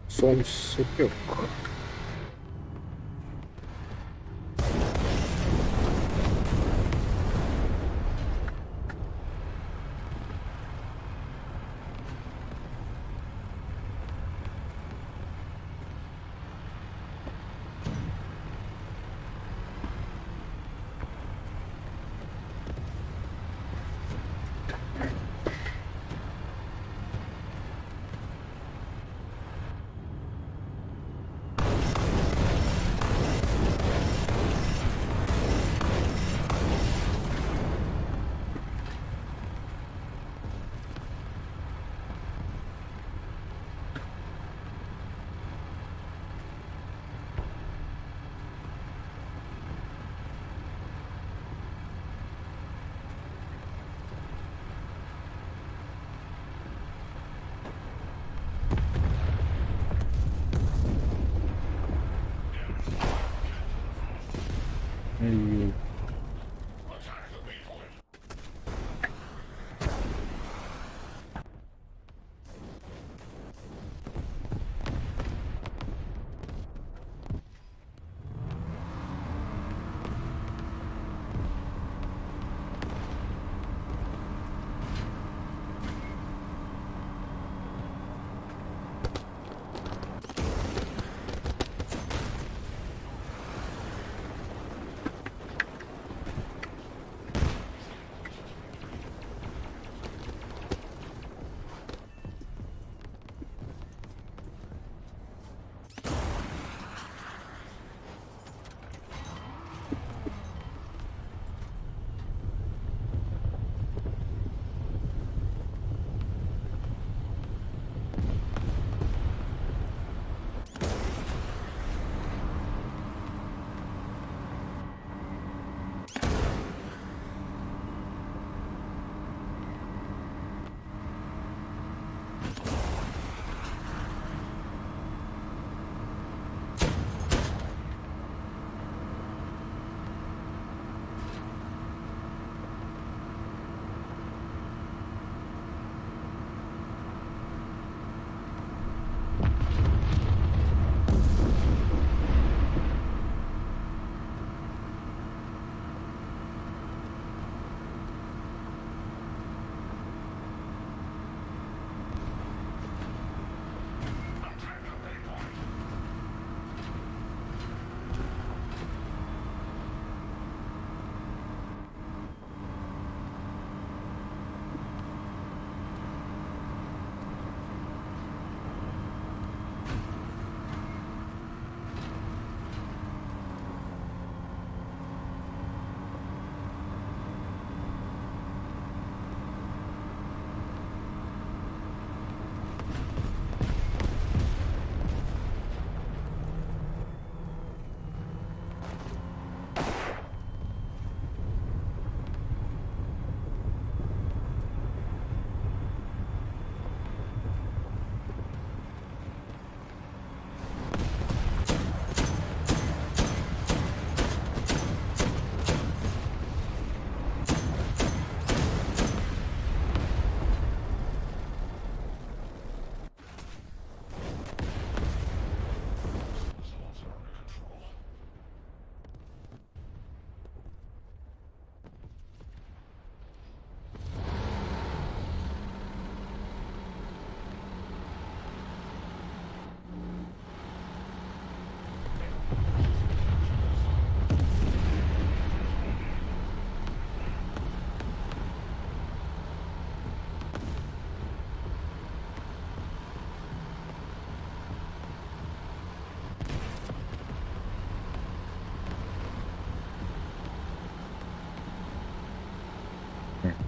Солнцепек.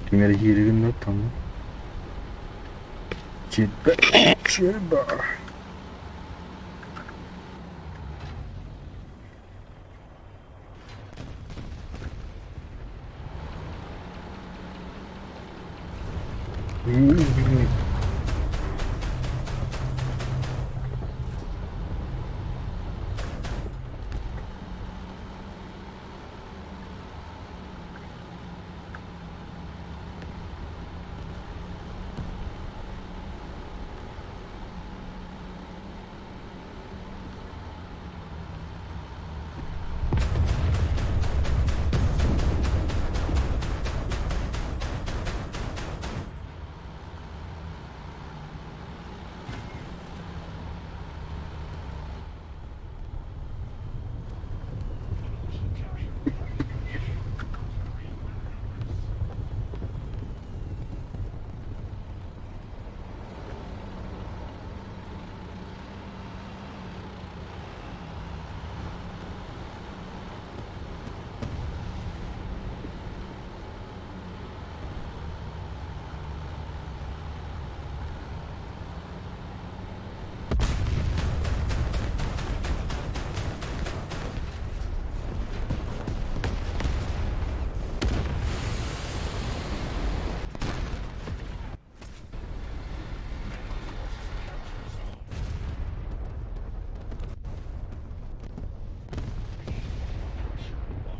Ким эрэ кииригин да оттон Чирба.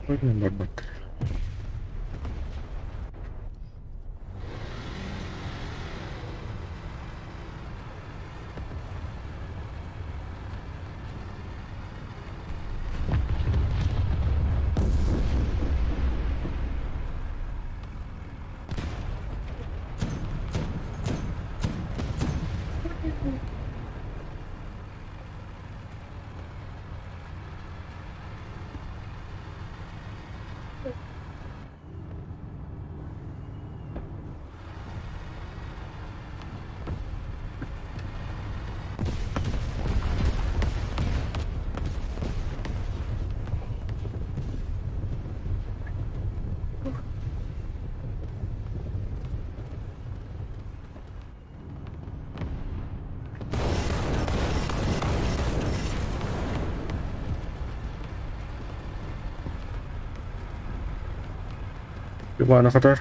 Барбаттар. Ивана хатар.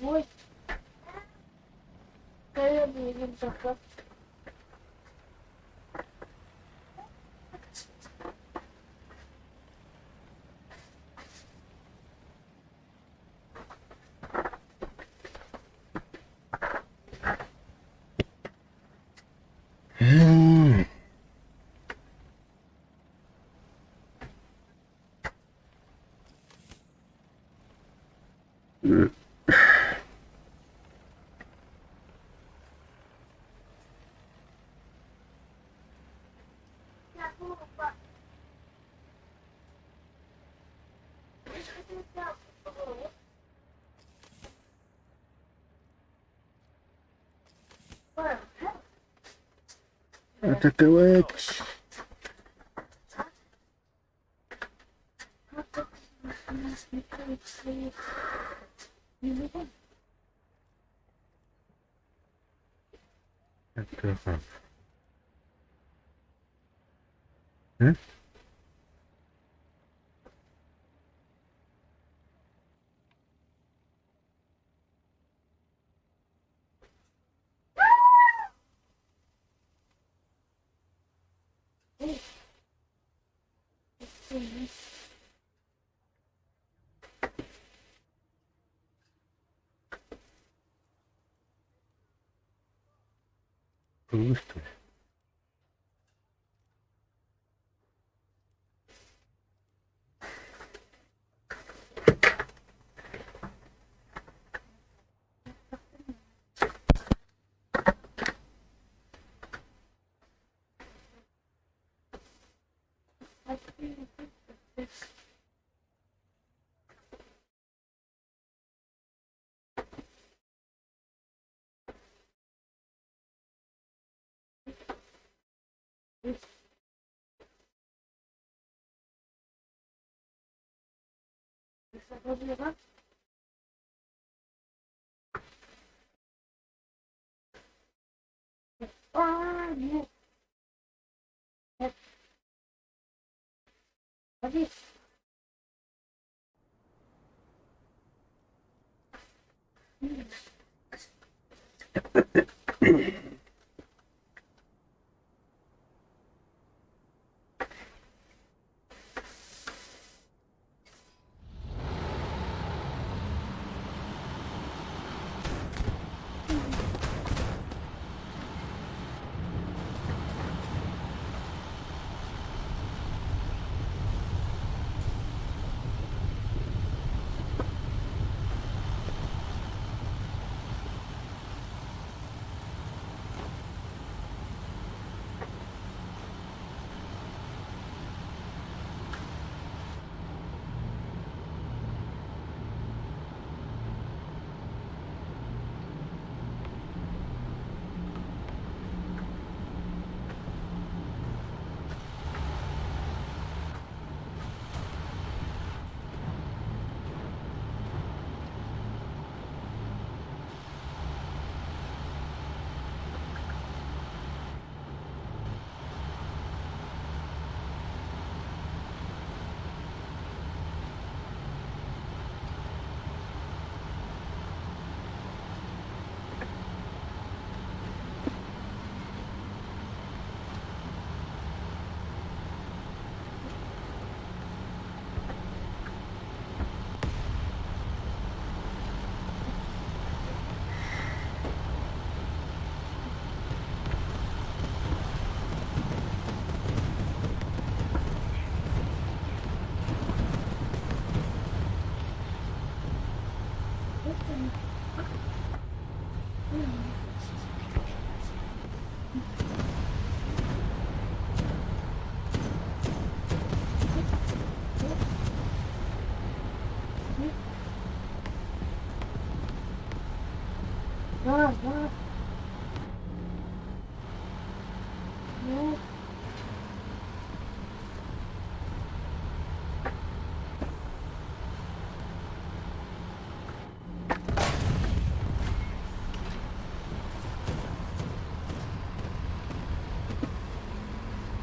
Вот. Когда будем пока. Атаковать! Это М? Что ли?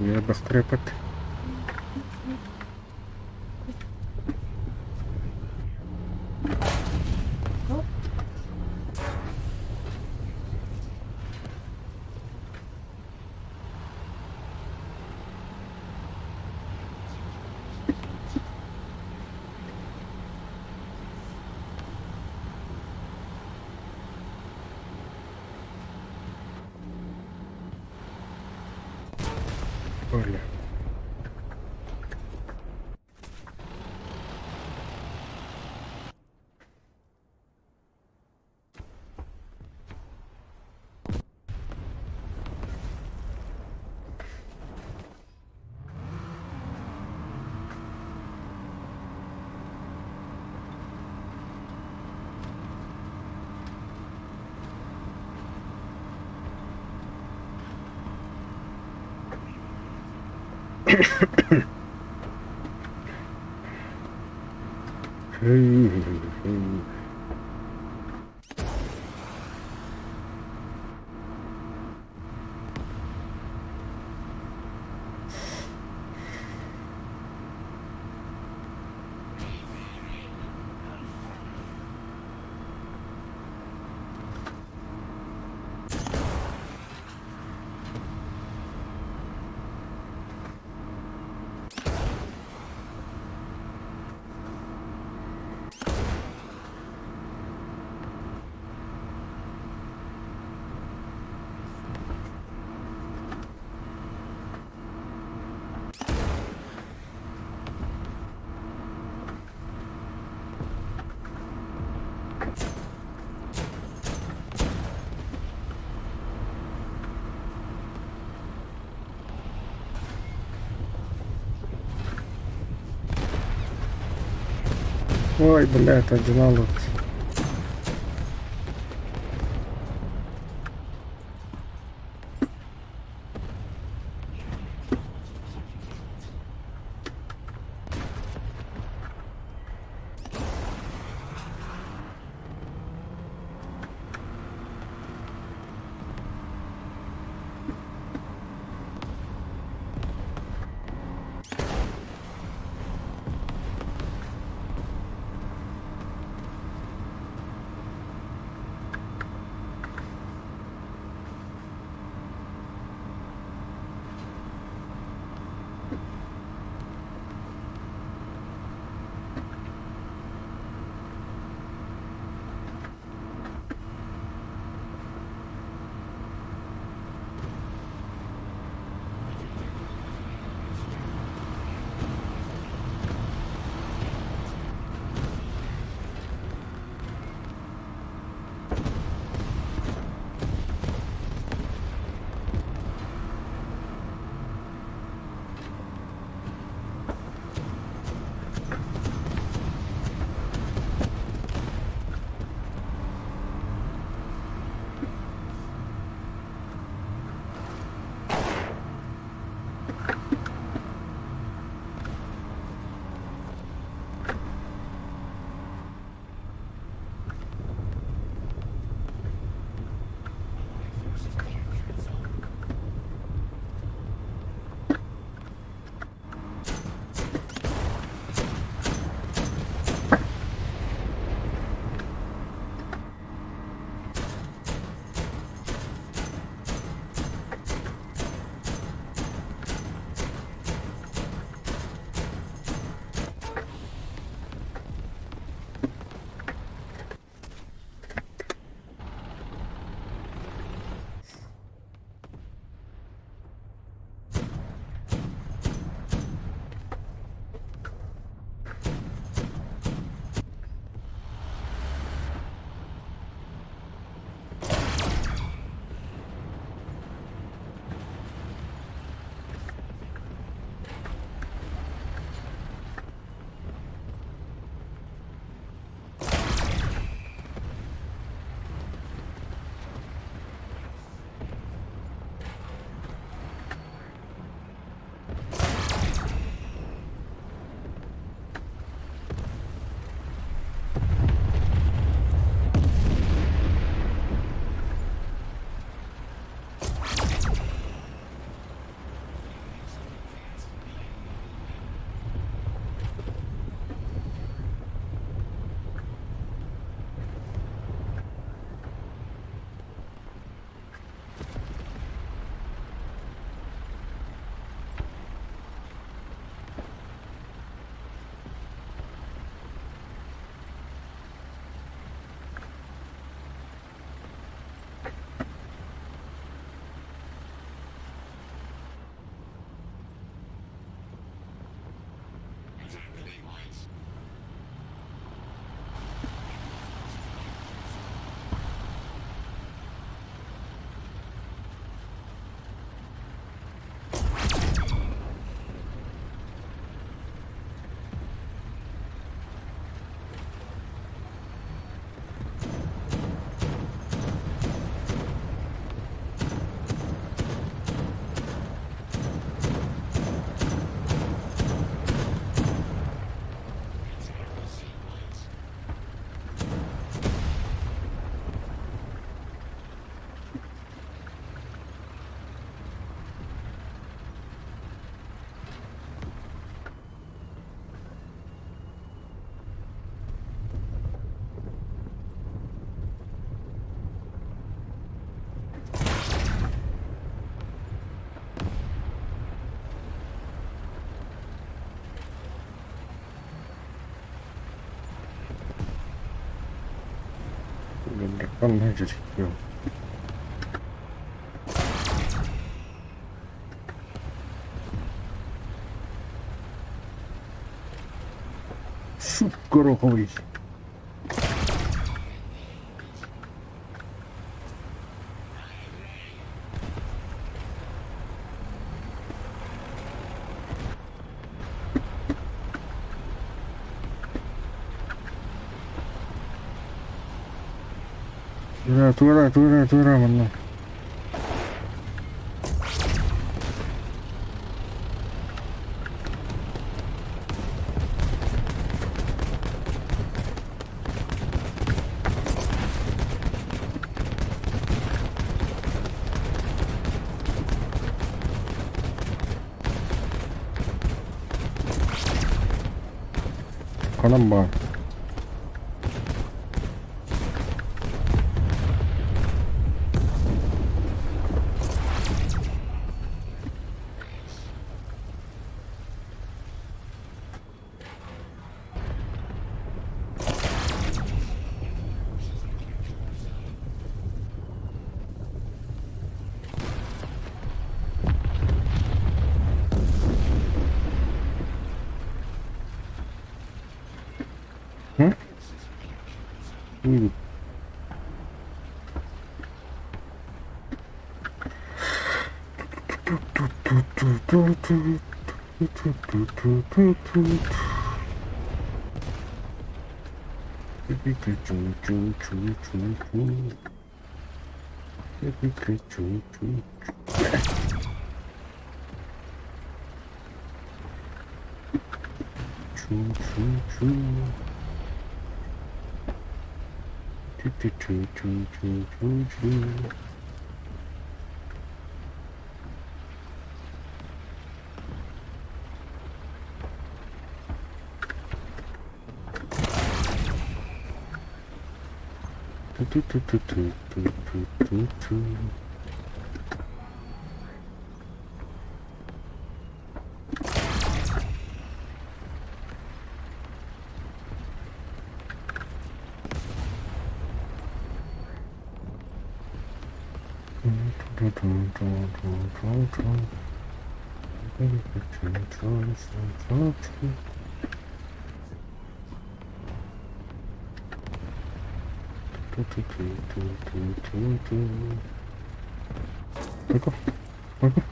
Небоскреб. Бля. Ой, блядь, одинал. Ханна Суп гороховый. Тура, тура, тура, тура манна. Ханан баар? М? Айко, айко.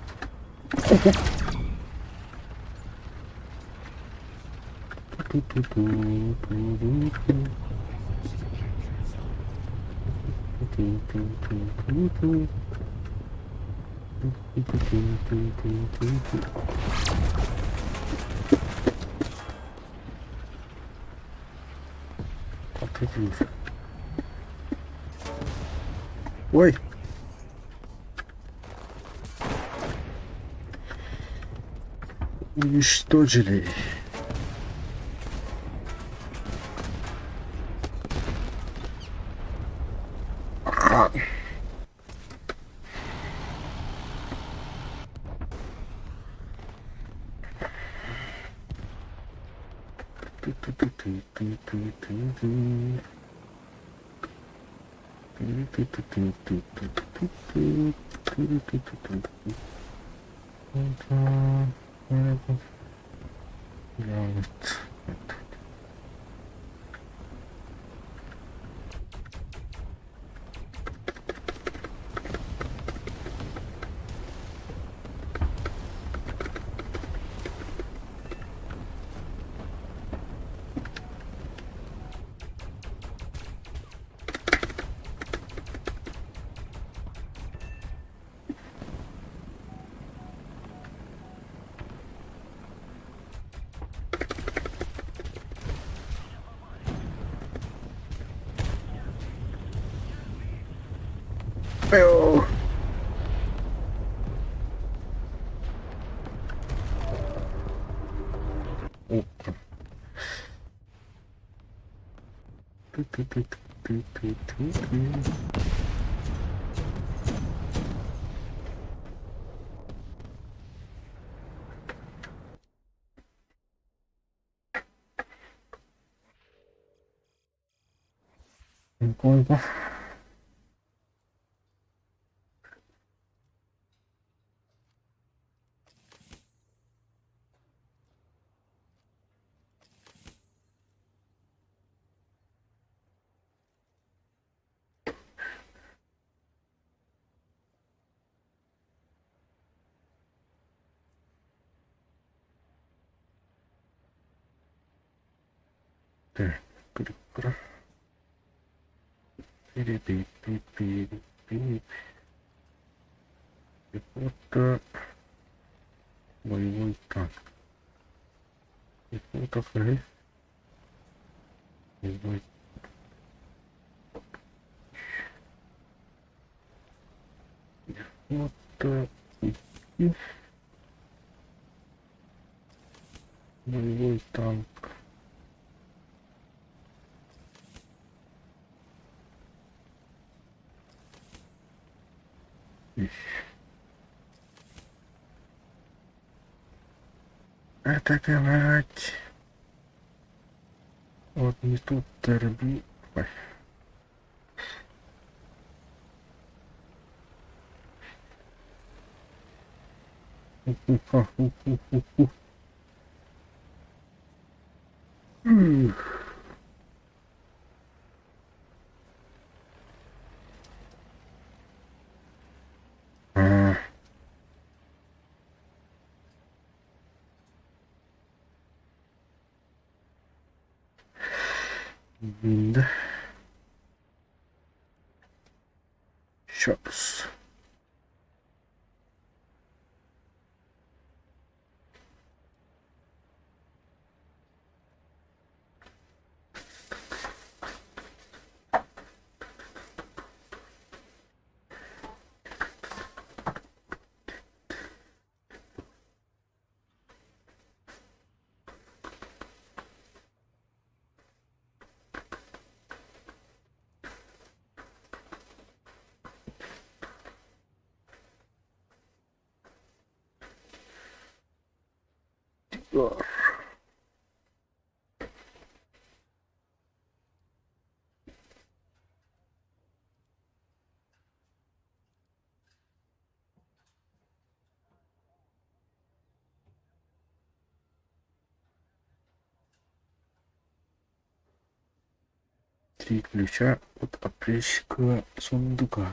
Ой! Уничтожили. Ой. Опа. Ту-ту-ту-ту-ту-ту-ту. Койка. Так, Пири-пи-пи-пи-пи. Пехота. Боевой танк. Пехота, фри. Боевой. Пехота. И боевой танк. Атаковать! Вот не тут торби. Ой. А. Да. Сейчас. Три ключа от апрельского сундука.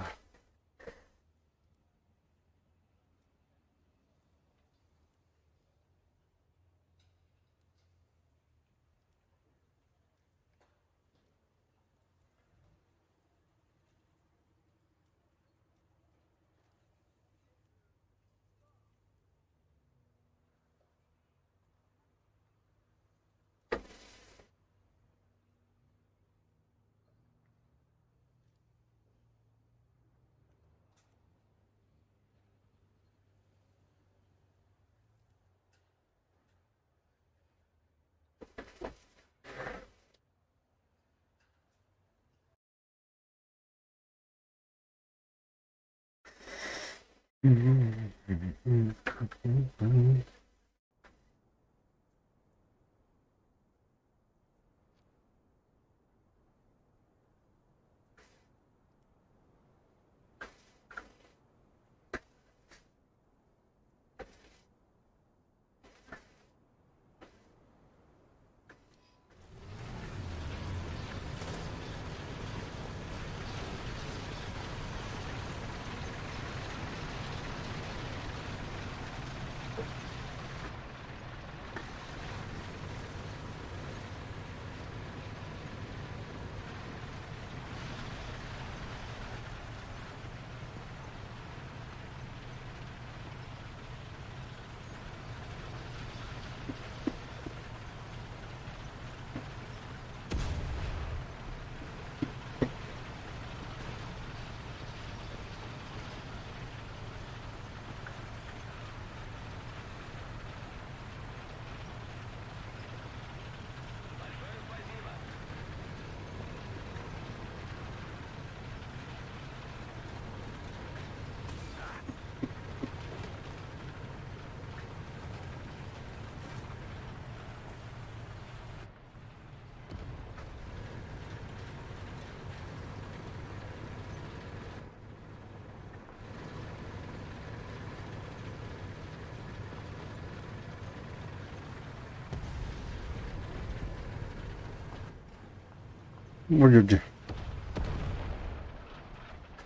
Будет.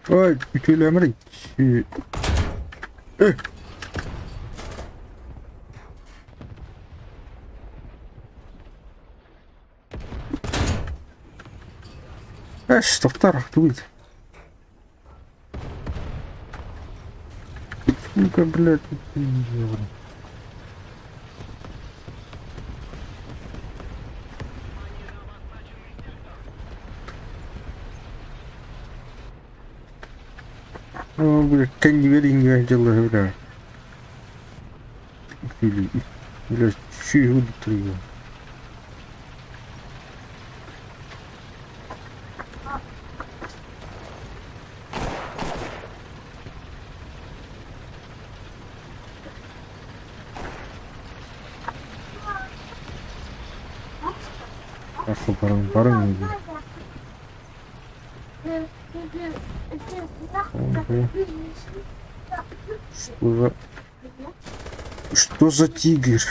Ой, үтүөлээмэрий. Э. Эс, тохтор, тугуй? Сука, блядь, О, блядь, кэннибэр иҥнибэр дьыллаһы бля. Бля, сүүһү туруйуом. Ахы барың барың Что за... Что за тигр?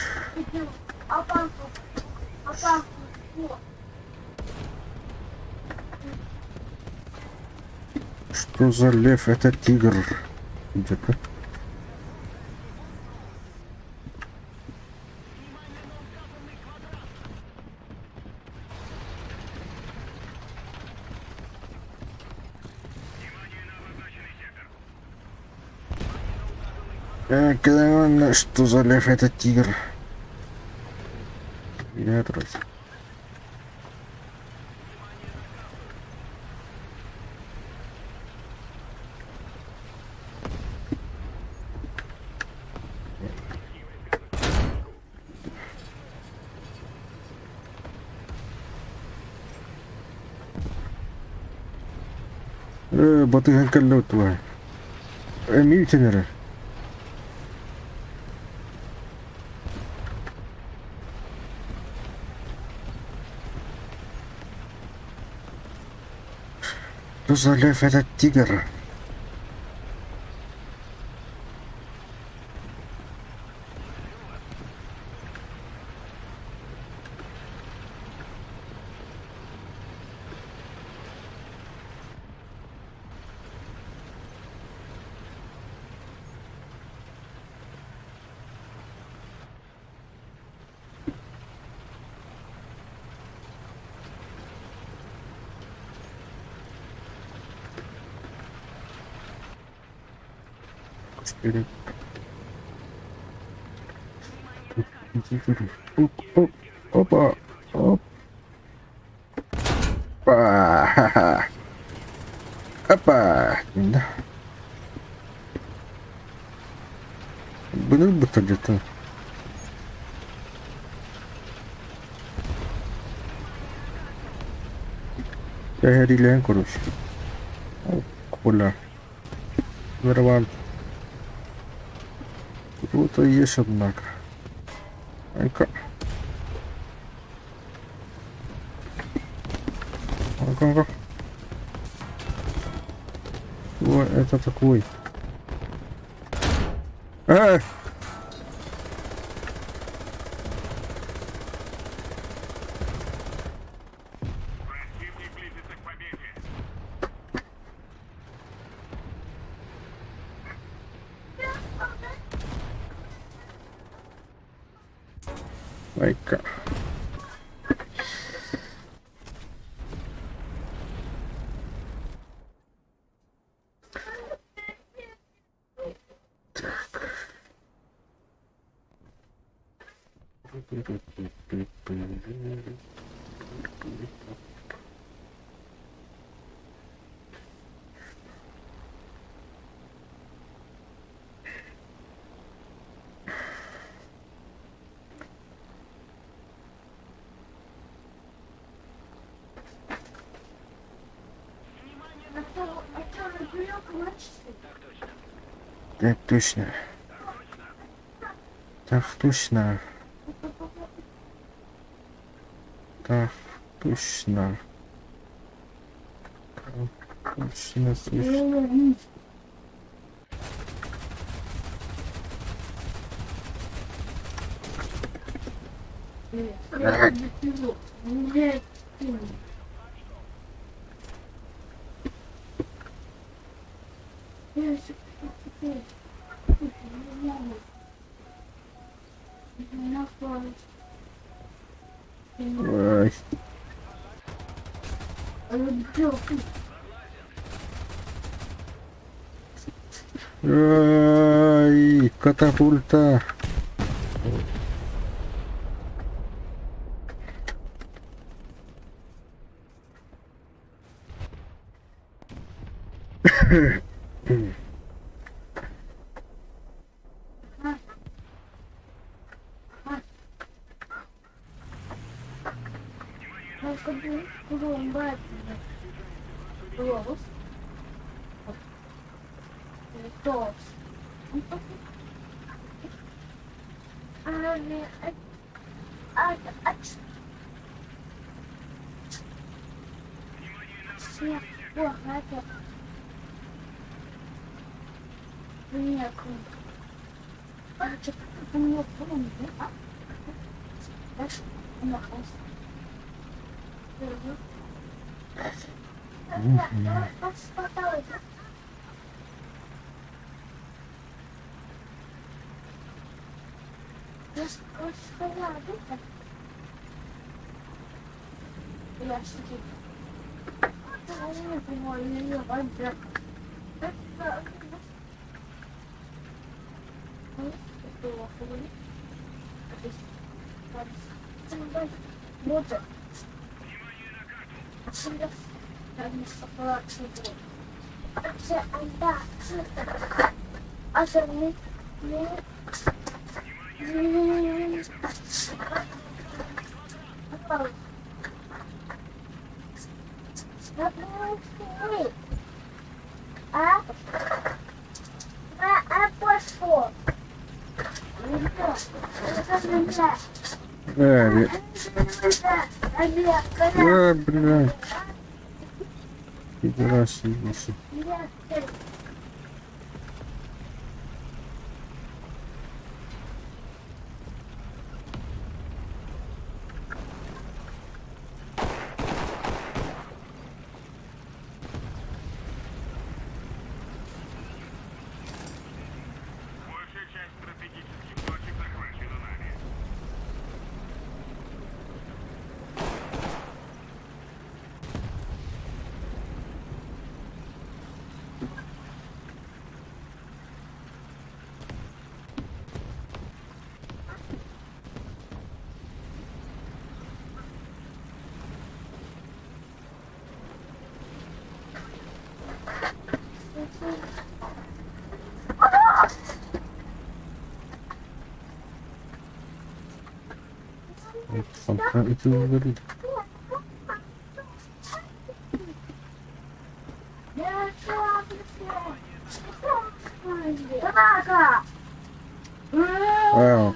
Что за лев? Это тигр. Где-то. Что за лев? Это тигр. Я трось. Э, батыһан кэллэ туга. Эмиэ үтэн эрэр. Что за лев этот тигр? Оп, опа, оп. Опа. Опа. Да. Бұны бұта где-то. Кэһэриилэһэн короче. Коля. Нормально. Круто есть, однако. Айка. Ага. Что это такой? Э! Противник близится к победе. Айка. Так. Так точно. Так точно. Так точно. Так точно. Точно. Ой. Ай, катапульта! Э, э, блядь. Пидорас ебался. Большая часть стратегических точек захвачена нами. Итыллар Wow.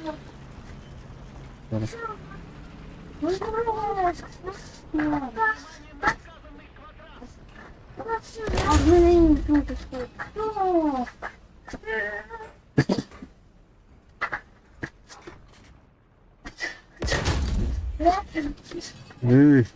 Эй.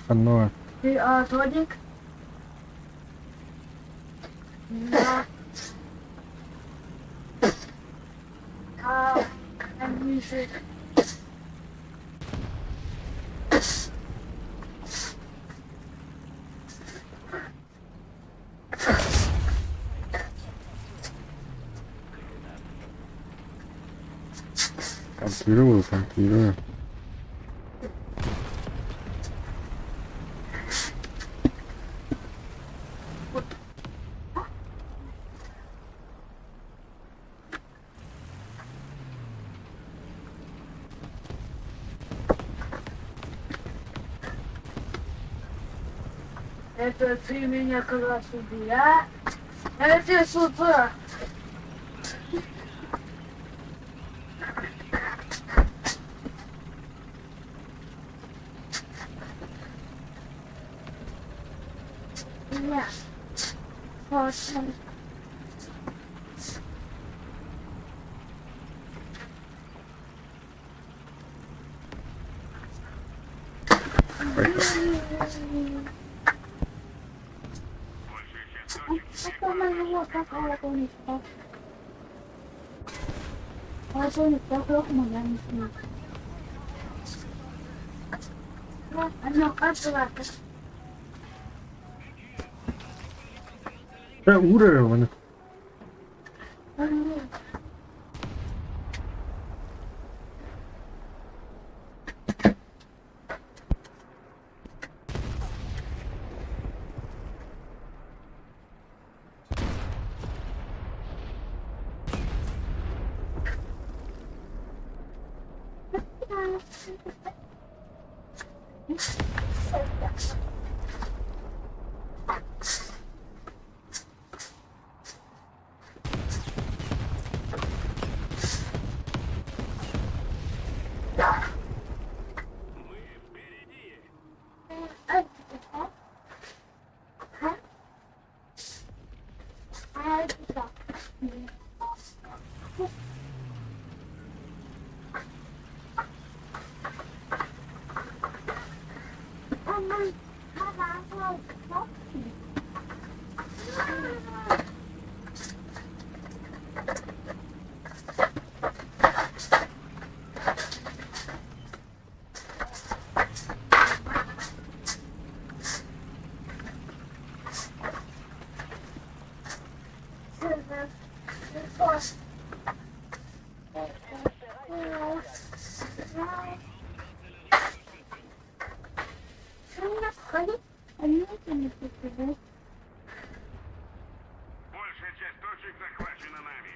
Ханно. Вампиры, вампиры. Это ты меня как раз убила. Это супер. Большая часть точек теперь под нашим Чэ, уур эрэ маны. Мы впереди. Большая часть точек захвачена нами.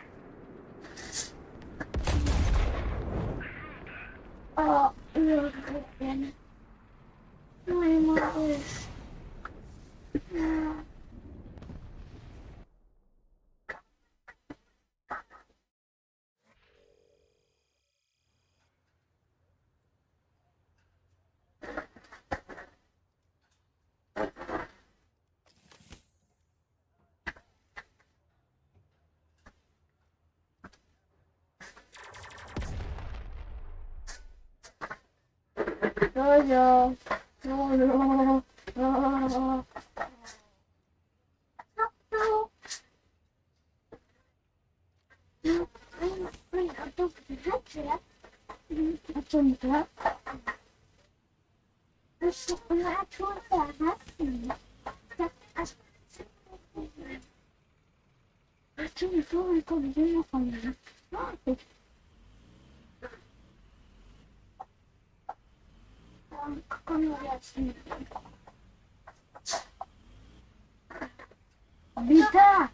Беда!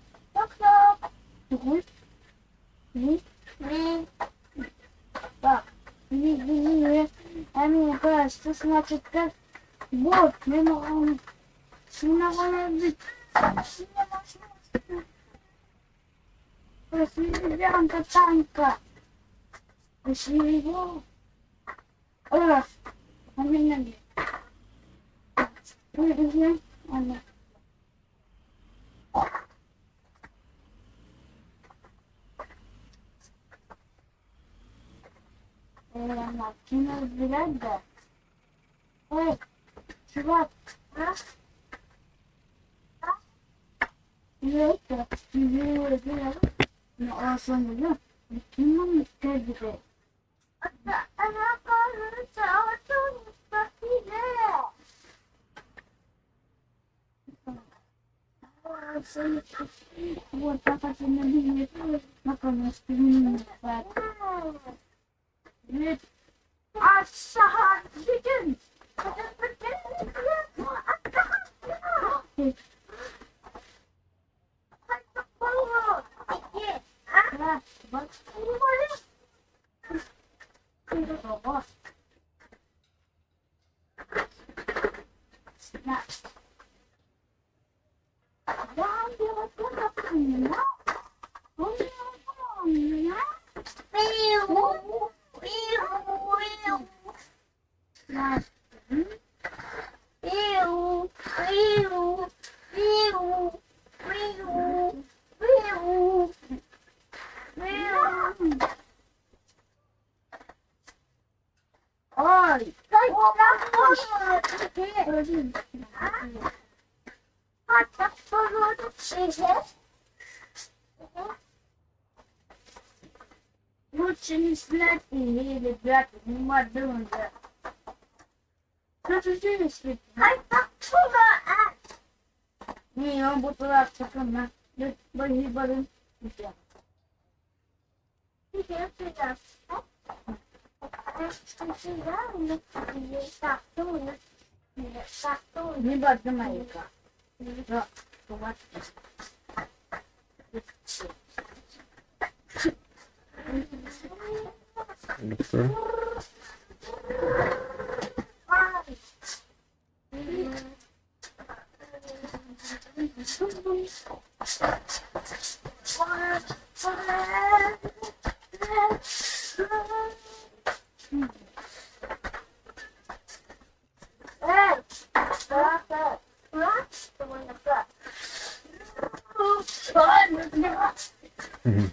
Лучше не снять или ребята, не мадонна. Doctor. Мгм.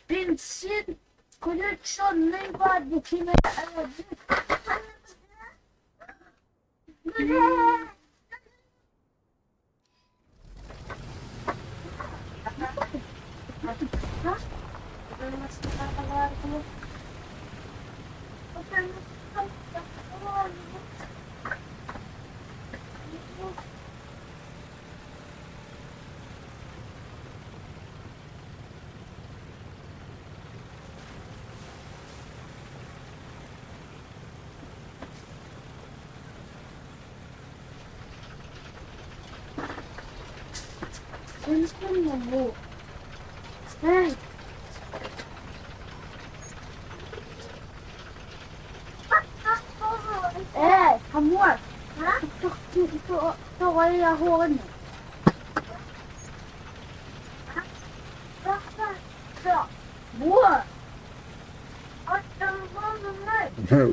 Бензин включенный водитель.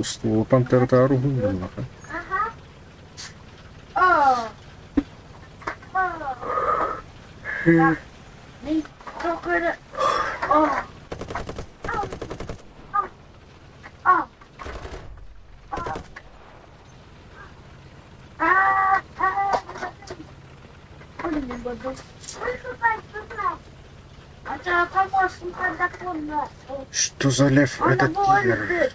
Устуол пантерата уруһуй буоллаҕа. Что за лев этот тигр?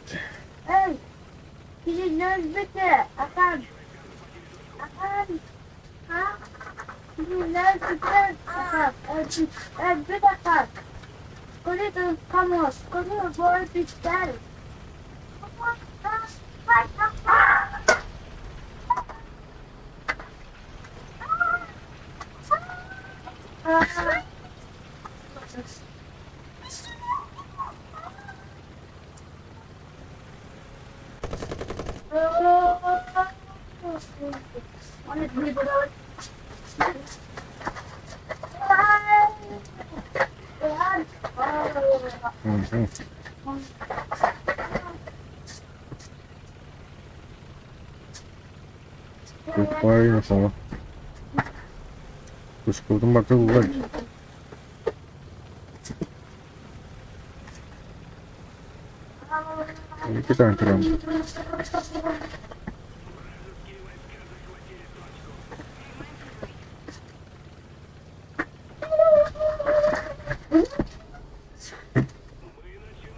Мгм. Тут парень нашел. Кускутун барта булар. Китаан туран.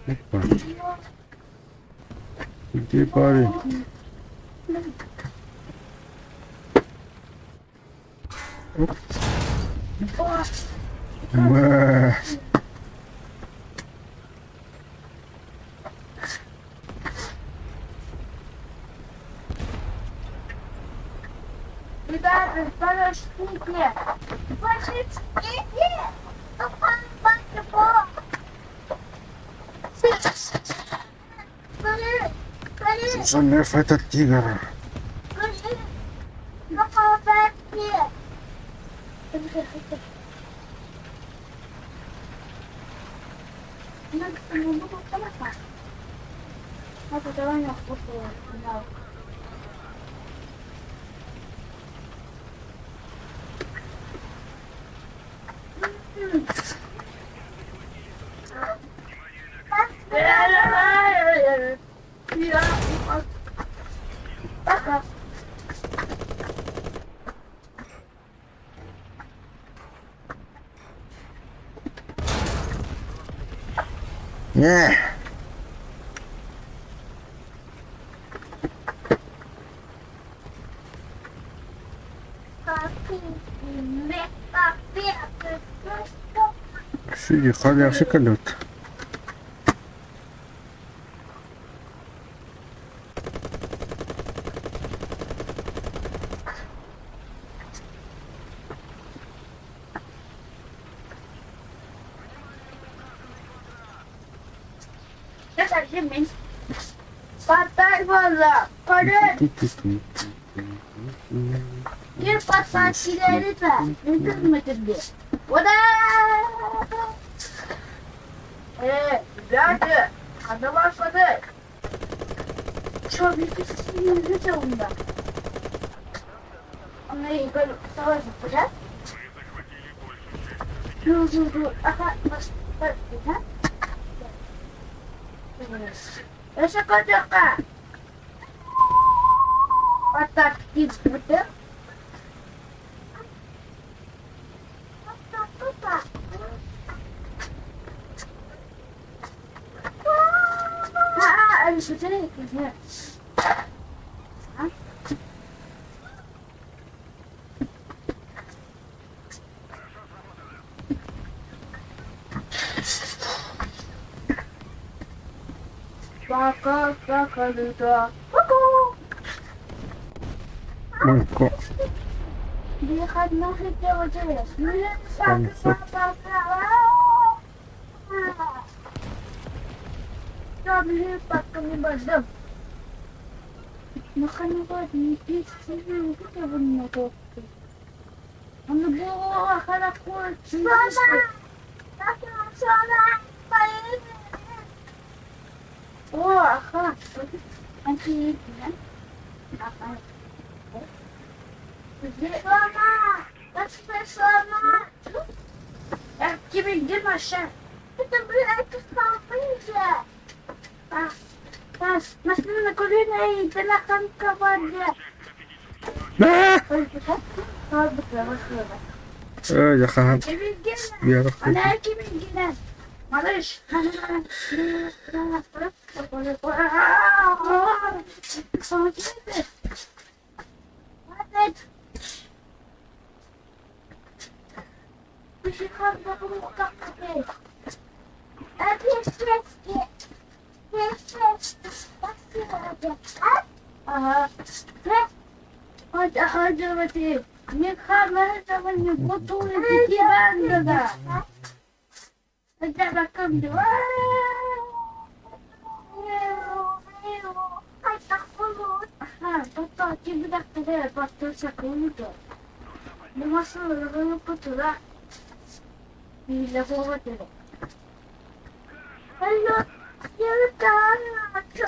Опа. Где парень? Оп. Мэ. Ребята, подождите! Подождите! Лев этот тигр. Не. Сиди, халяши калют. Мойко.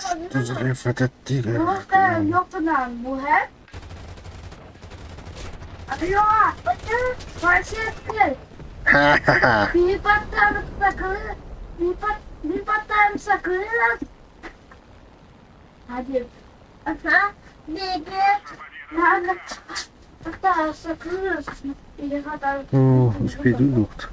Э, Взрыв этот тигр. Ха-ха-ха. О, успели духт.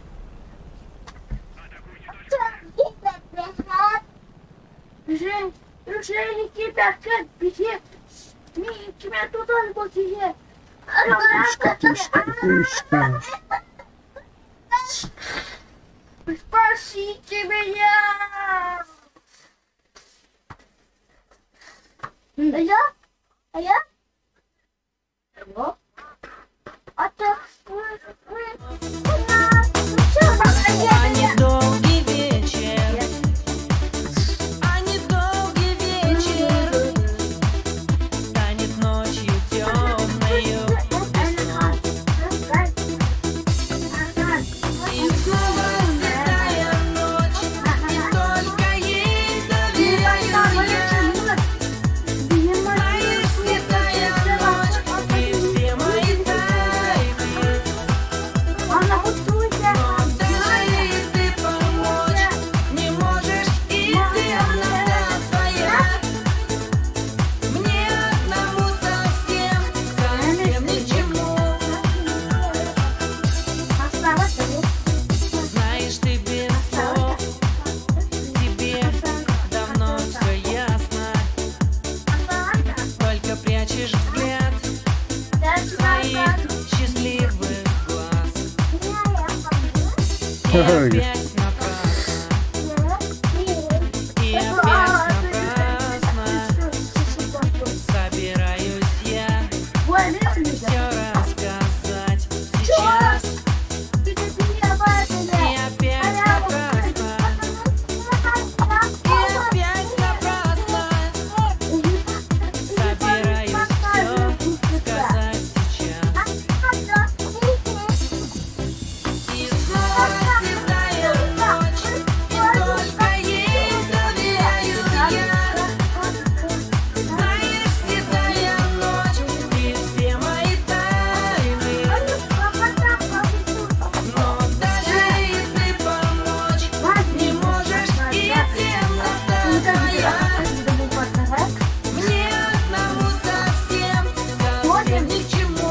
Пушка, пушка, пушка. Спасите меня! Я? А я? А недолгий вечер, а недолгий вечер. И опять напрасно, и опять напрасно собираюсь я все рассказать сейчас. И опять напрасно, и опять напрасно собираюсь все сказать сейчас. И снова седая ночь, и только ей доверяю я. Знаешь, седая ночь, ты все мои тайны. Но даже и ты помочь не можешь, и темнота твоя. Мне одному совсем, совсем ни к чему.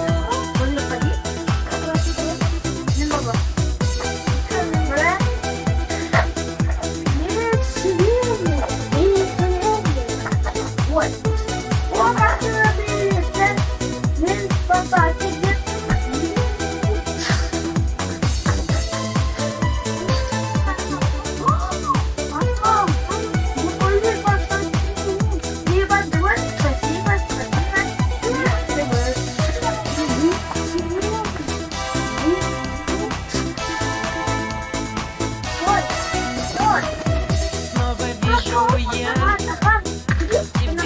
Снова вижу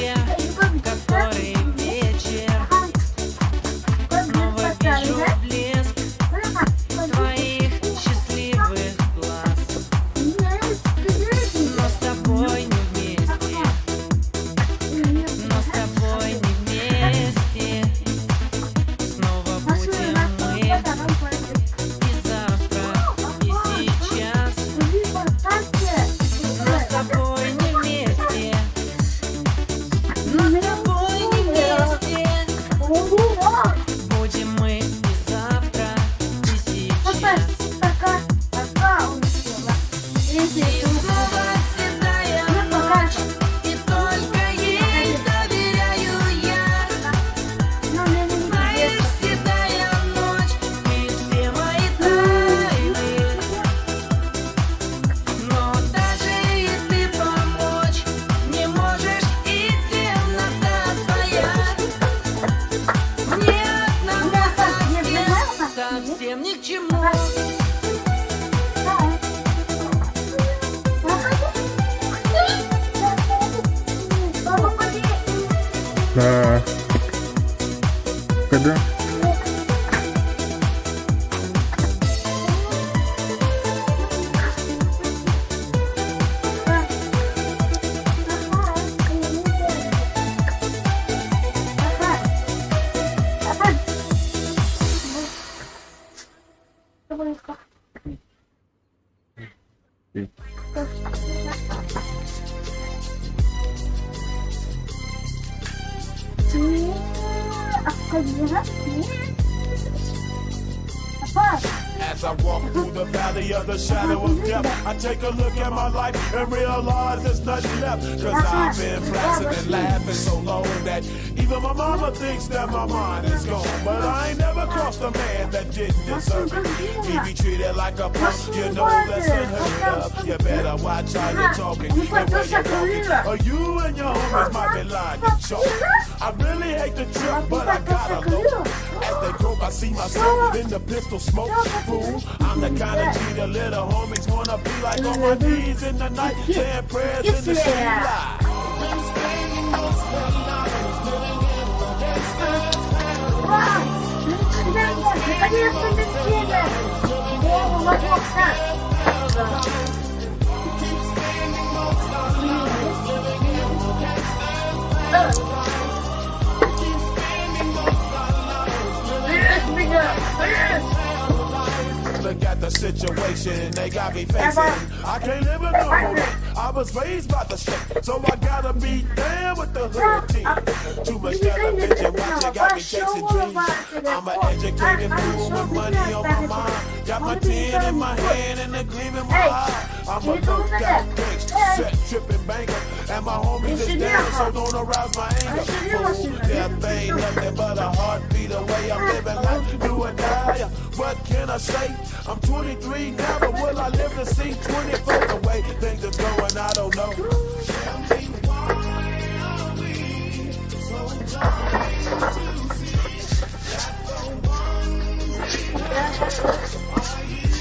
я тебя, который вечер. Снова вижу блеск твоих счастливых глаз. Но с тобой не вместе, но с тобой не вместе. Снова будем мы и завтра, и сейчас. Но с тобой не вместе, но с тобой не вместе. Будем мы и завтра, и сейчас. И снова седая ночь, и только ей доверяю я. Знаешь, седая ночь, ты все мои тайны. Но даже и ты помочь не можешь, и темнота твоя мне одному совсем, совсем ни к чему. Да. Когда? As I walk through the valley of the shadow of death, I take a look at my life and realize there's nothing left. Cause I've been blasting and laughing so long that even my mama thinks that my mind is gone. But I ain't never crossed a man that didn't deserve it. He be treated like a punk, you know that's unheard of. You better watch how you're talking and where you're walking, or you and your homies might be lying to chalk. I really hate the trip, but I gotta low. As they croak, I see myself in the pistol smoke. Fool, I'm the kind of G the little homies wanna be like on my knees in the night, saying prayers in the street light. Look at the situation they got me facing. I can't live a normal life. I was raised by the state, so I gotta be down with the hood team. Too much television watching got me chasing dreams. I'm an educated fool with money on my mind. Got my 10 Pen in my hand and a gleam in my eye. I'm a doped out gangster, set tripping banker, and my homies is down, so don't arouse my anger. Fool, death ain't nothing but a heartbeat away. I'm living life, do or die. What can I say? I'm 23 now, but will I live to see 24? The way things are going, I don't know. Tell me why are we so blind to see that the ones we love are you and me?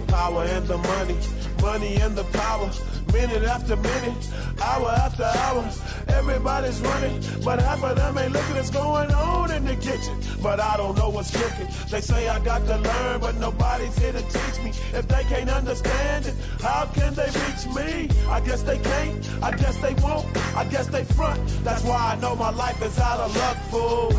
Power and the money, money and the power. Minute after minute, hour after hour, everybody's running, but half of them ain't looking what's going on in the kitchen. But I don't know what's cooking. They say I got to learn, but nobody's here to teach me. If they can't understand it, how can they reach me? I guess they can't, I guess they won't, I guess they front. That's why I know my life is out of luck, fool.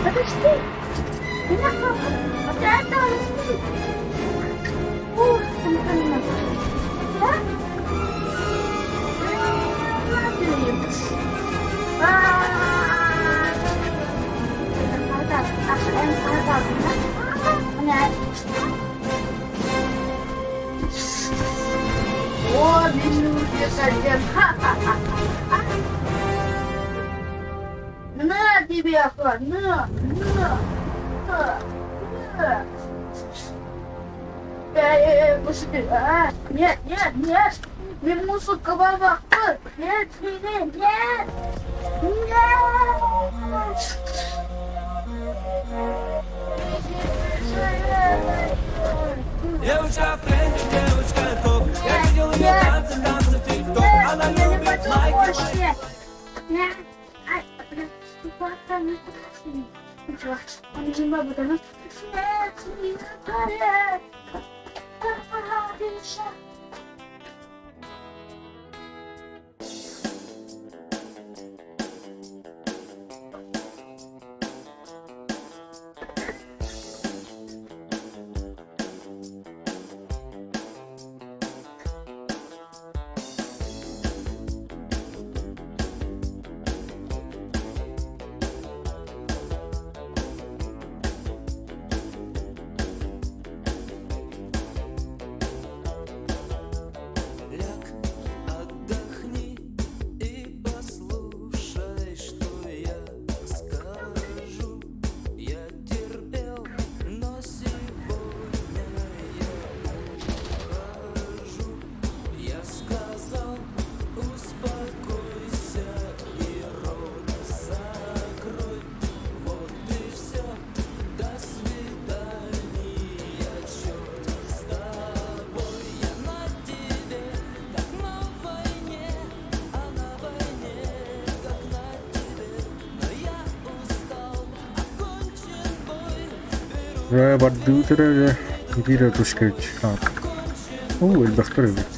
Подожди! Меня Вот это Ух, там Да? О, На тебе, на, на, на, на. А, нет, нет, нет, не музыка, нет, нет, нет, нет. Девочка в тренде, девочка топ. Я видел ее танцы, танцы в тик-ток. Она любит лайки, лайки. Ляг, отдохни и послушай, что я скажу. Я терпел, но сегодня я ухожу. Я сказал, успокойся и рот закрой. Вот и все, до свидания, черт с тобой. Я на тебе, как на войне, а на войне, как на тебе. Но я устал, окончен бой, беру Бардыытара биир тушкевич. Оо, элбэхтэр эбит.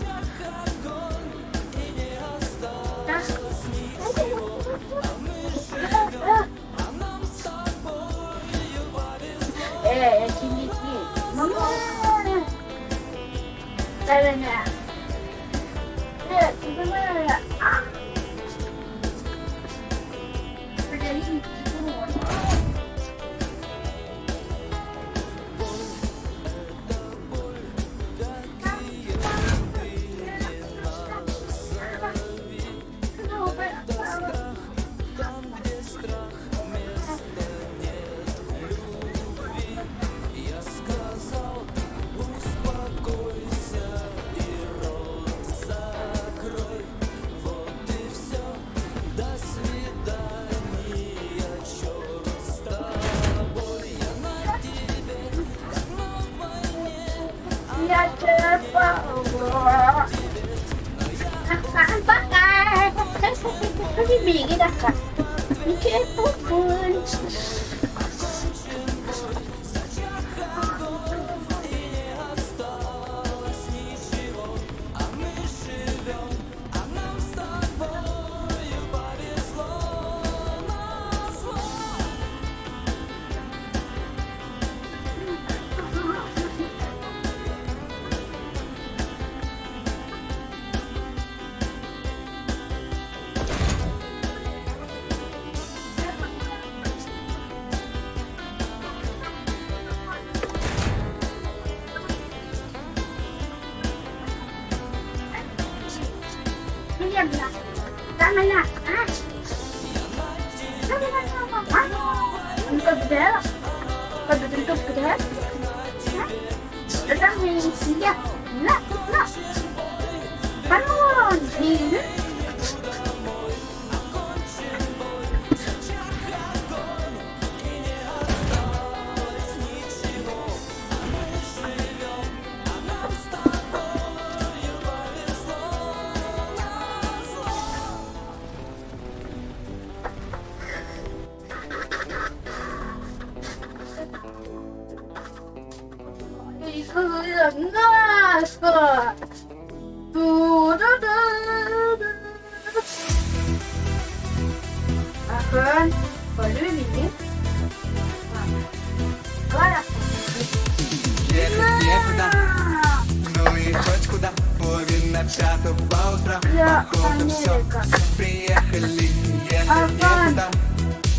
Пятого утра, Я походу все. Америка. Приехали, ехать Афан. некуда.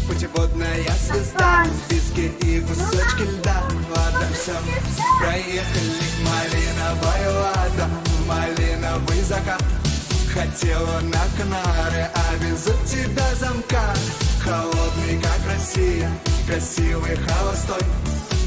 Путеводная звезда, Афан. виски и кусочки льда. Ладно, все, проехали. Малиновая лада, малиновый закат. Хотела на Канары, а везут тебя замка. Холодный, как Россия, красивый холостой.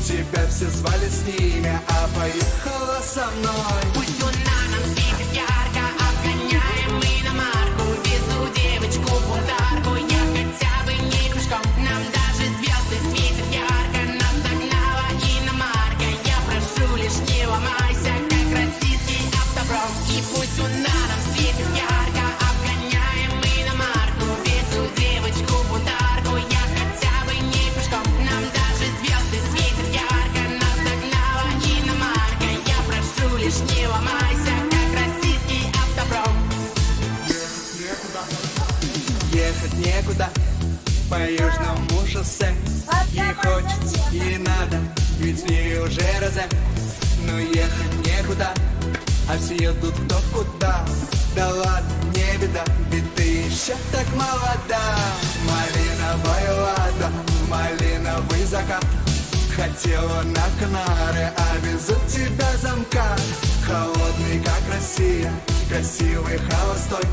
Тебя все звали с ними, а поехала со мной. Пусть луна нам светит ярко, обгоняем иномарку. Везу девочку бунтарку, я хотя бы не пешком. Нам даже звезды светят ярко, нас догнала иномарка. Я прошу лишь не ломайся, как российский автопром. И пусть луна нам светит ярко, обгоняем иномарку. Везу девочку бунтарку, я хотя бы не пешком. Нам даже звезды светят ярко, нас догнала иномарка. Я прошу лишь не ломайся, как российский автопром. Ехать некуда по южному шоссе. Ей хочется, ей надо, ведь с ней уже розе. Но ехать некуда, а все едут кто куда. Да ладно, не беда, ведь ты еще так молода. Малиновая лада, малиновый закат. Хотела на Канары, а везут тебя замка. Холодный, как Россия, красивый холостой.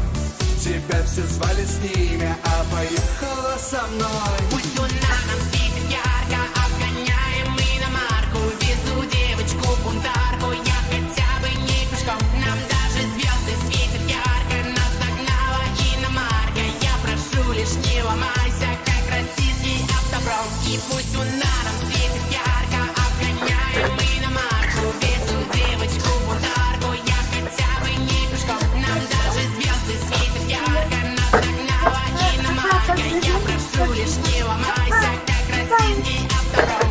Тебя все звали с ними, а поехала со мной. Пусть луна нам светит ярко, обгоняем иномарку. Везу девочку бунтарку, я хотя бы не пешком. Нам даже звезды светят ярко, нас догнала иномарка. Я прошу лишь не ломайся, как российский автопром. И пусть луна нам светит ярко, обгоняем иномарку. Везу девочку бунтарку, я хотя бы не пешком. Нам даже звезды светят ярко, нас догнала иномарка. Я прошу лишь не ломайся, как российский автопром.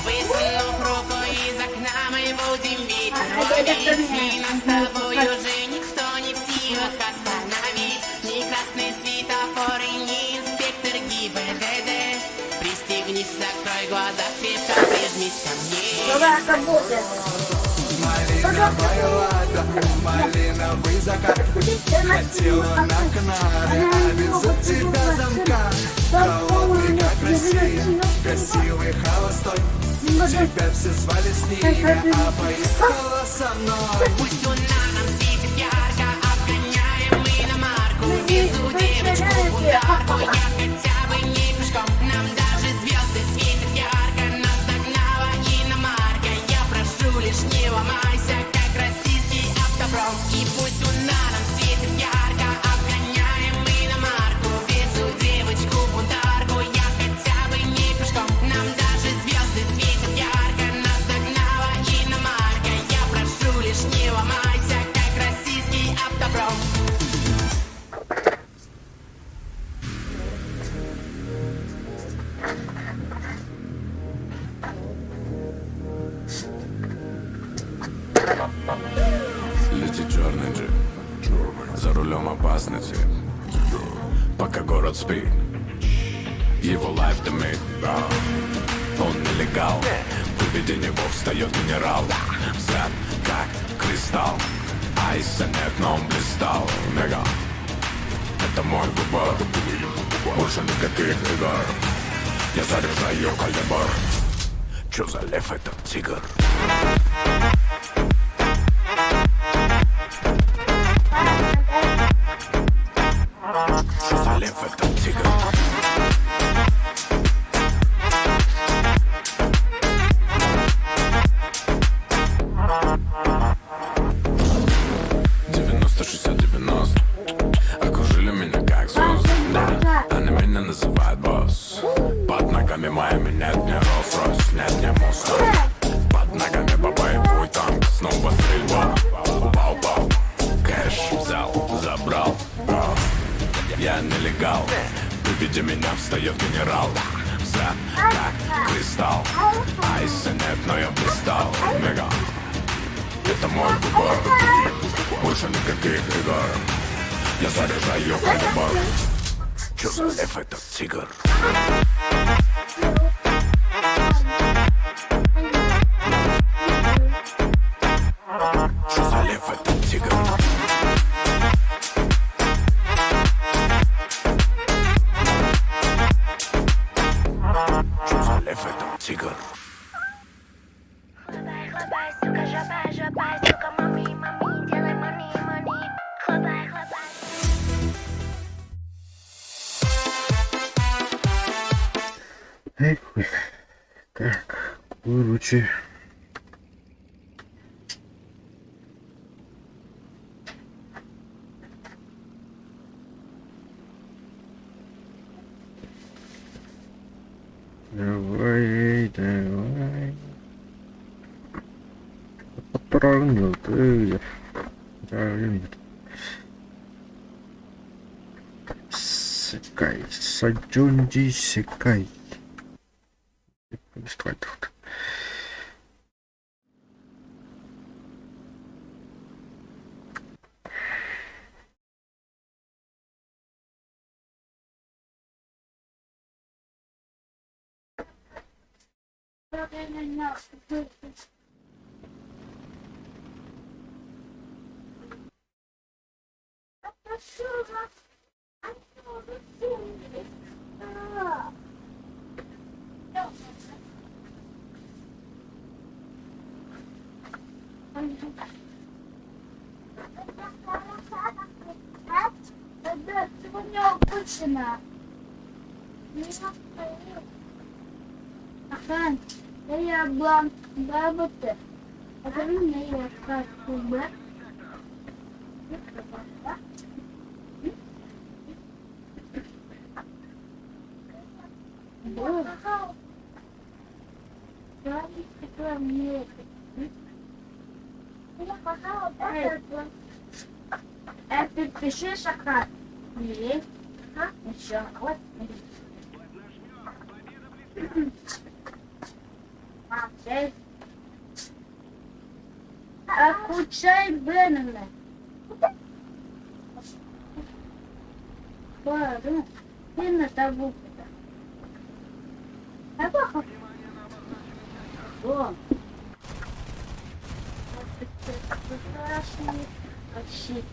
Высунув руку из окна, мы будем ветер ловить. И нас с тобой уже никто не в силах остановить. Ни красный светофор и ни инспектор ГИБДД. Пристегнись, закрой глаза, крепко прижмись ко мне. Давай, работай. Малиновая лада, малиновый закат. Хотела на Канары, а везут тебя замка. Холодный, как Россия, красивый холостой. Тебя все звали с ними, а поехала со мной. Пусть луна нам светит ярко, обгоняем иномарку. Везу девочку бунтарку, я хотя бы не пешком. Нам даже звезды светят ярко, нас догнала иномарка. Я прошу лишь не ломайся, как российский автопром. И пусть луна нам светит ярко, обгоняем иномарку. Везу девочку бунтарку, я хотя бы не пешком. Нам даже звезды светят ярко, нас догнала иномарка. Я прошу лишь не ломайся, как российский автопром. Летит черный джип. За рулем опасный тип. Пока город спит, его лайф дымит. Он нелегал. При виде него встает генерал. Взгляд как кристалл. Айса нет, но он блистал. Мега. Это мой выбор. Больше никаких игр. Я заряжаю калибр. Чё за лев этот тигр? Чё за лев этот тигр? Девяносто, шестьдесят, девяносто. Окружили меня как звезды. Да, они меня называют босс. Под ногами моими нет ни Роллс-Ройс, нет ни Мустанг. Под ногами боевой танк, снова стрельба. Пау-пау. Кэш взял, забрал. Я нелегал. При виде меня встает генерал. Взгляд как кристалл. Айса нет, но я блистал. Мега. Это мой выбор. Больше никаких игр. Я заряжаю калибр. Чё за лев этот тигр? Так, короче. Давай, давай. 世界最順次世界。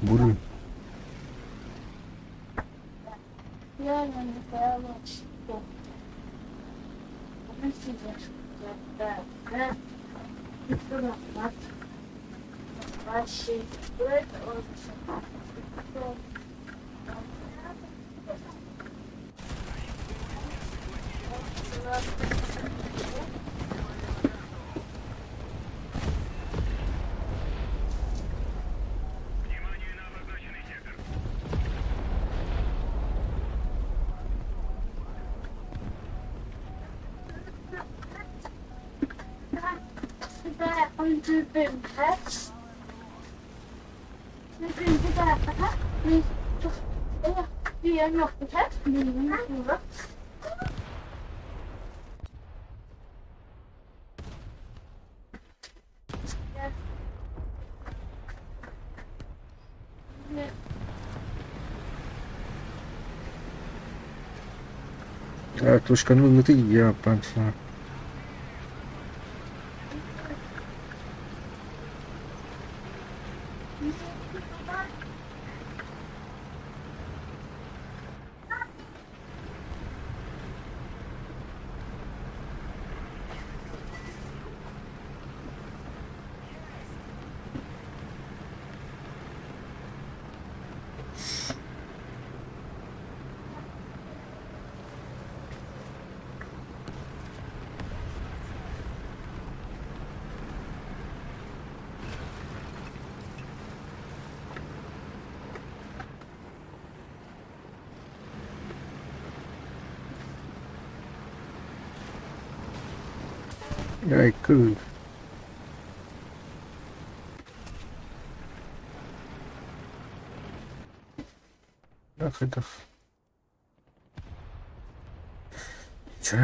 Буры. Точка, ну ты я панца. Ай, кыл. Ах, это. Чё,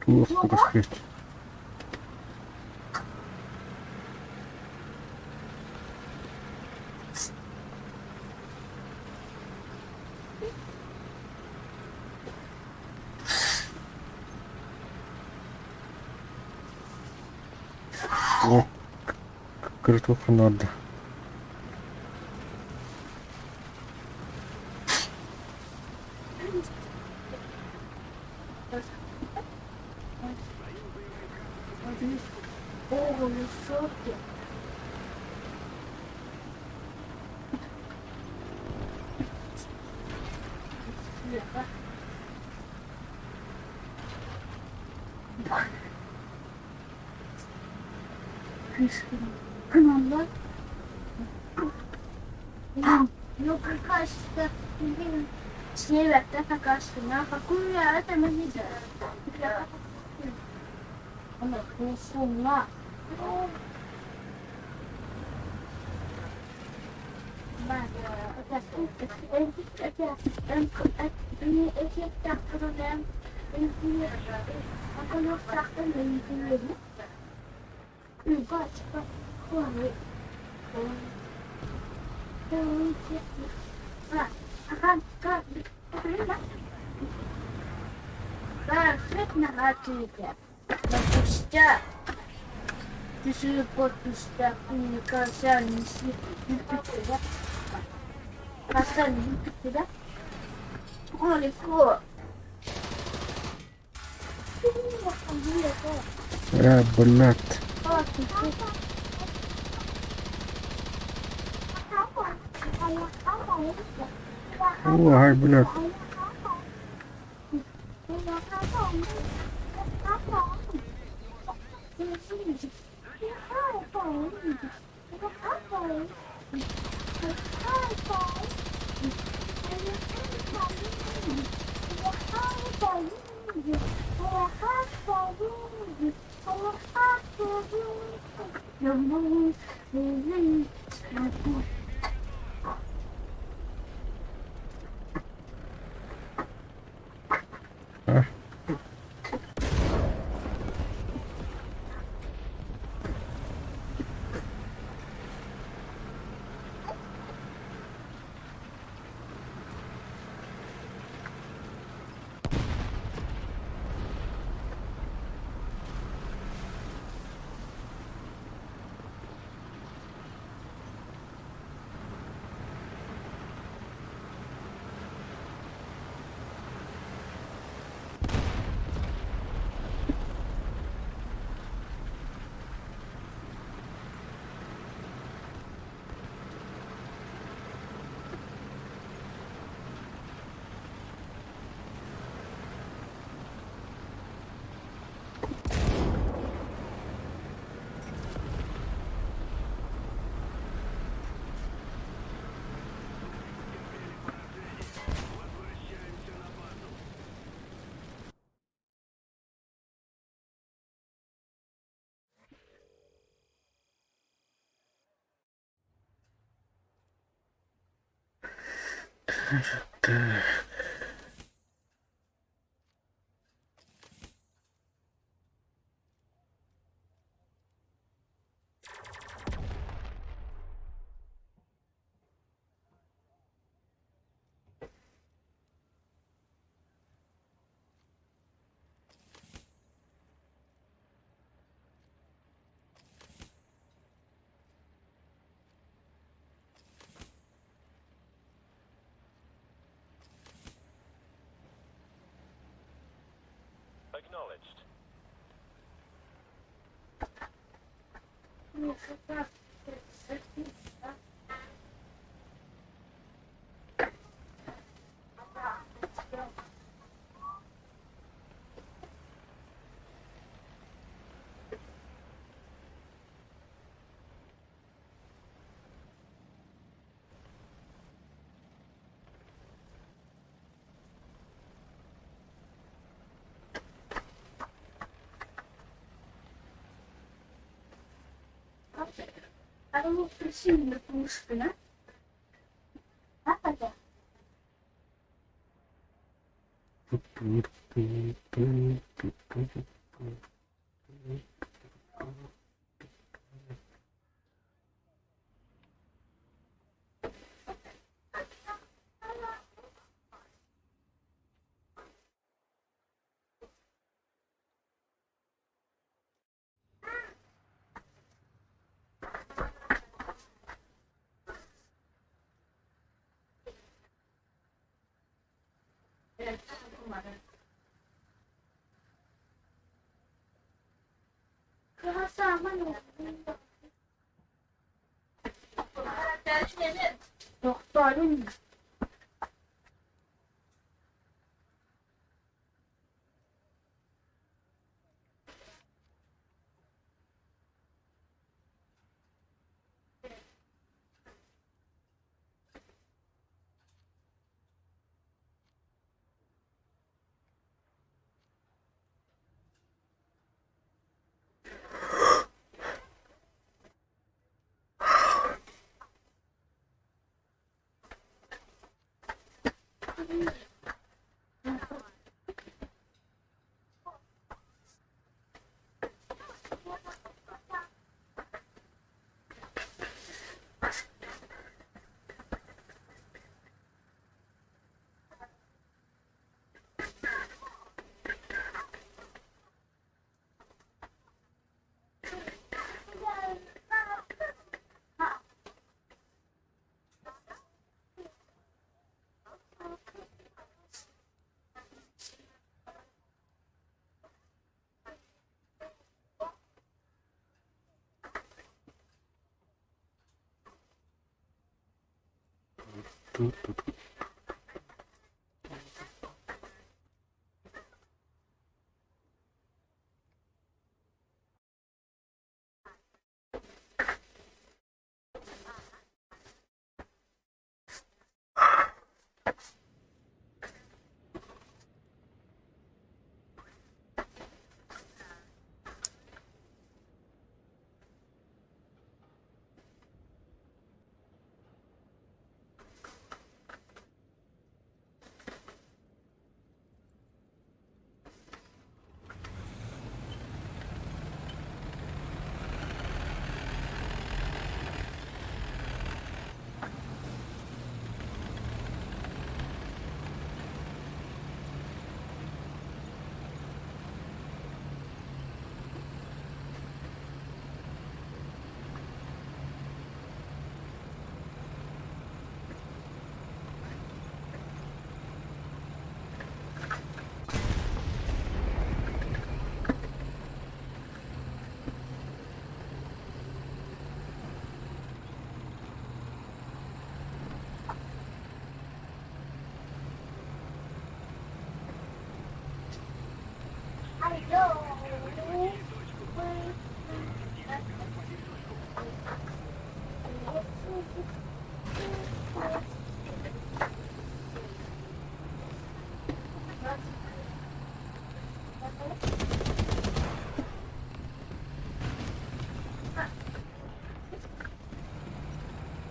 Туох көстүөт О, кырытыахха наада. Э, блядь. Ой, блядь. А?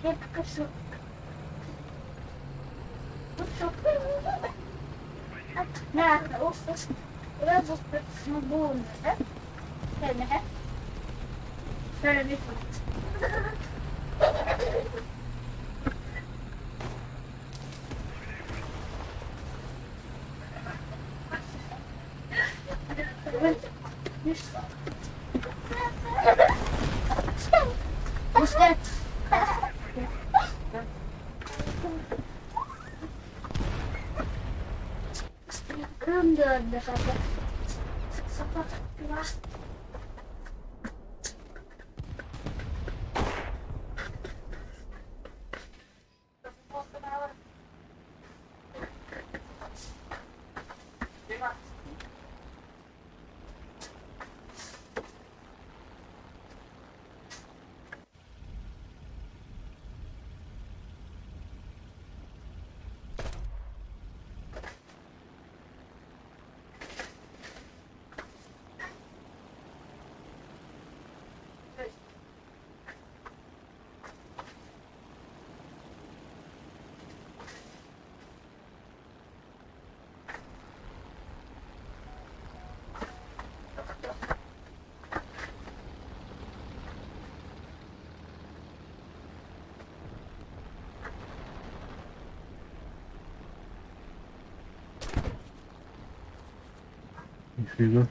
Я покажу. Нифига.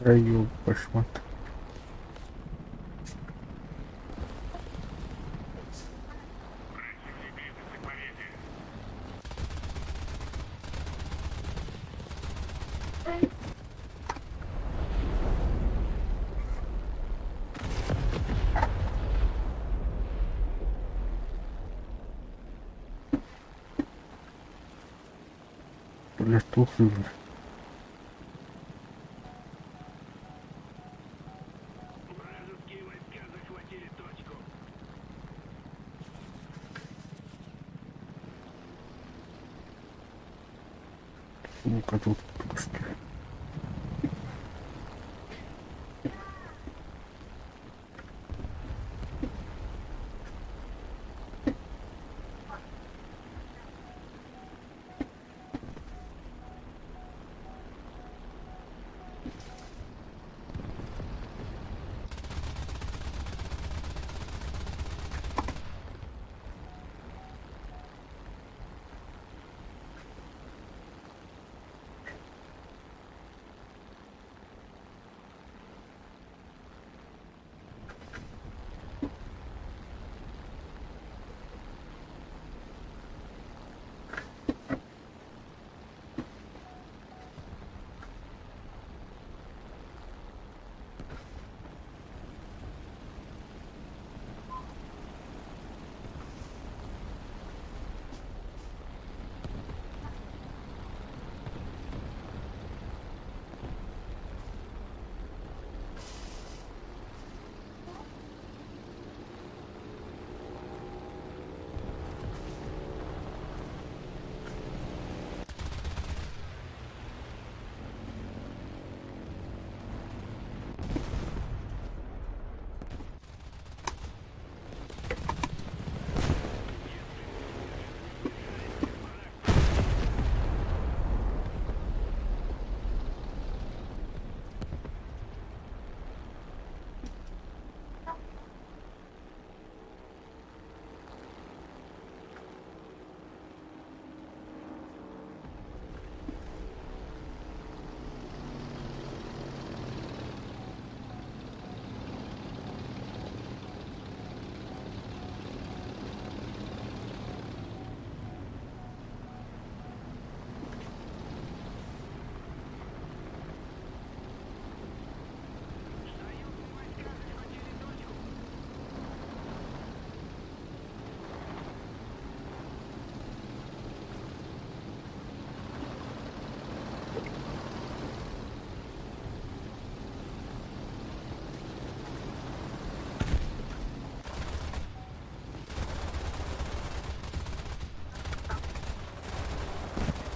Ай, башмак. Бля, туох ыылар. Сука, тут просто.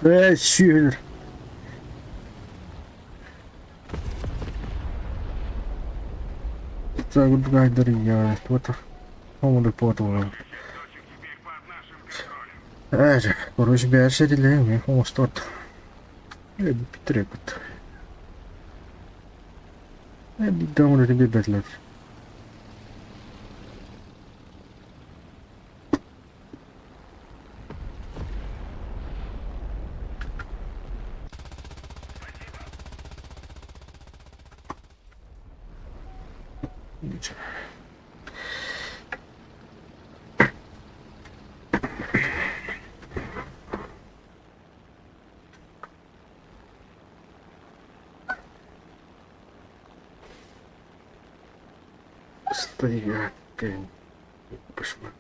Ээ, сүөһүлэр. Короче, бэйэр оҥостуот бүтүрээбит. Биирдэ оҥорон биэрбэтилэр. Стоять, башмак.